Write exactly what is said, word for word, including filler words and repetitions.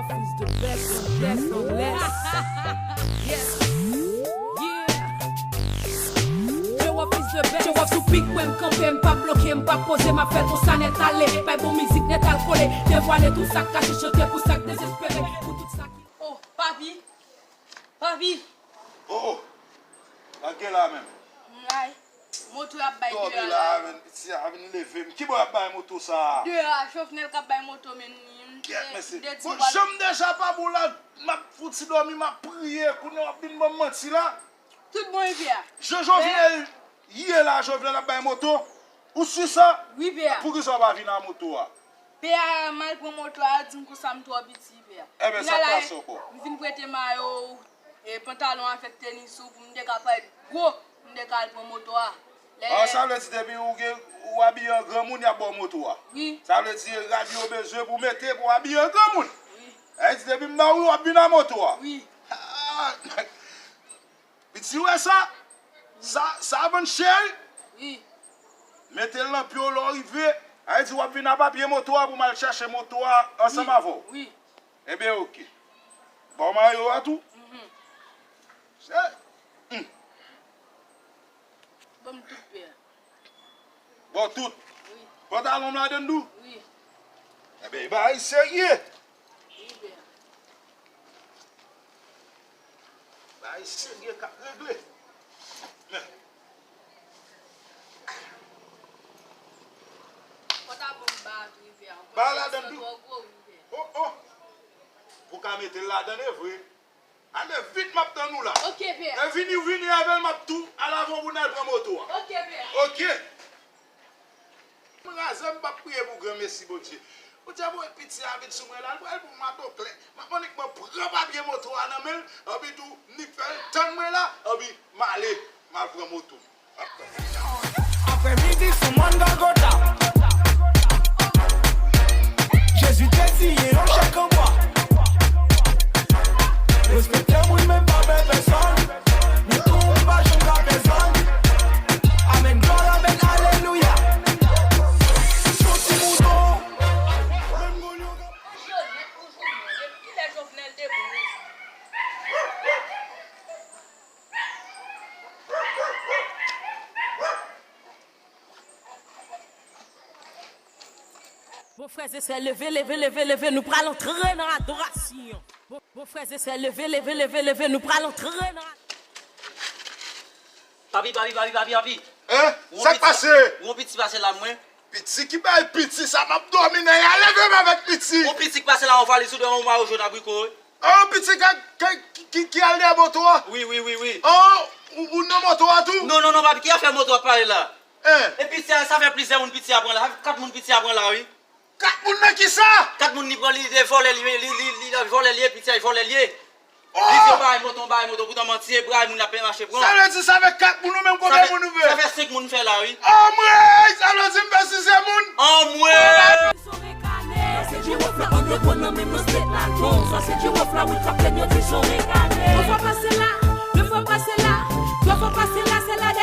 Fils de best, on best, on less. Yes. Yeah. Joe, fils de best. Joe, sou pik mwen m kanpe, m pa bloke, m pa poze, m ap fè l konsa nèt ale. Bay bon mizik nèt al kole, devwale tout sa k kache, chante pou sa k dezespere, pou tout sa ki Oh, papi. Papi. Oh, oh. Sa k gen la menm? Ay, moto y ap bay Dòmi deyò la, la. Menm, piti a vin leve m. Ki bò y ap bay moto sa a? Deyò a, Jovenel k ap bay moto, men. Kèt, mesye. Bon, jan m deja pa bon la, m ap fouti dòmi, m ap priye, kounye a w ap vin ban m manti la. Tout bon, Evia. Jan Jovenel ye la, Jovenel ap bay moto. Ou si sa? Wi, Pè a. Poukisa w pa vin a moto a? Pè a, m al pran moto a, yo di m konsa m twò piti, Pè a. Enben, sa k pase ankò? M vin prete mayo, e, pantalon avèk tenis ou, pou m te ka parèt gwo, m te ka al pran moto a. Lè Ah, sa vle di depi ou gen, ou abiye an granmoun, y ap ba w moto a. Wi. Sa vle di rad yo bezwen pou mete pou w abiye an granmoun. Wi. Sa vle di depi m ba ou, w ap vin a moto a. Wi. Ah, Piti wè sa? Sa, sa vann chè wi. Wi. Mete l nan pye w lè w rive. Sa vle di w ap vin a papye moto a pou m al chache moto a ansanm avè w. Wi. Enben, oke. Ba w mayo a tou. Mhm. Se, hmm. Ban m tout pè a. Bon, tout. Wi. Pantalon m ladann tou? Wi. Enben, bagay serye. Wi, pè. Bagay serye k ap regle. Men. Fò ta ban m ba a tou, wi, pè. Ba a ladann tou? Twò gwo, wi, pè. Oh, oh. Pou ka mete l ladann, e vre. Ale vit, m ap tann ou la. Oke, pè. E vini, vini avè l, m ap tou al avè w pou n al pran moto a. Oke, pè. Oke. M raze, m p ap priye pou granmesi Bondye. Bondye voye piti a vin sou mwen la, l pral pou m madoklè. M ap annik mwen pran papye moto a nan men l, anpi tou, m nik fè l tann mwen la, anpi m ale, m al pran moto m. Aprè midi sou mòn Gòlgòta. Jezi te siye yon chèk an bwa. Respekte moun men pa pè pèsòn. Ni tou m pa janm ka pèsòn. Amèn, glwa, amèn, alelouya. Sou ti mouton. Menm moun yo ka Jozèf ou Jovenel, depi kilè Jovenel te bon? Bon, frè e sè, leve, leve, leve, leve, nou pral antre nan adorasyon. Bon, bon, frè e sè, leve, leve, leve, leve, nou pral antre nan Papi, papi, papi, papi, papi. Hein? Sa k pase? Yon piti pase la, mwen. Piti ki bay piti, sa m ap dòmi nan ya, leve m avèk piti. Yon piti k pase la, yon valiz ou de yon mayo jòn abriko, wi. Oh, piti ki, ki, ki, ki al dèyè moto a? Wi, wi, wi, wi. Oh, ou, ou nan moto a tou? Non, non, non, papi, ki afè moto ap pale la? Hein? E piti a, sa fè plizyè moun piti a pran la. Kat moun piti a pran la, wi. Kat moun nan kisa? Kat moun li pran, li vòlè, li, li, li, li vòlè, li ye, piti a, li vòlè, li ye. Oh! Li di yon bagay moto, yon bagay moto, poutan manti, e bra moun la ap mache pran. Sa vle di sa fè kat moun ou menm konbyen moun ou fè? Sa fè senk moun fè la, wi. Anmwey! Sa vle di m fè sizyèm moun? Anmwey! Sa se G-Rock la, underground nan menm nan state la, non. Sa se G-Rock la, wi, kaptèn yo di son rekane. Yon fwa pase la, de fwa pase la, twa fwa pase la, se la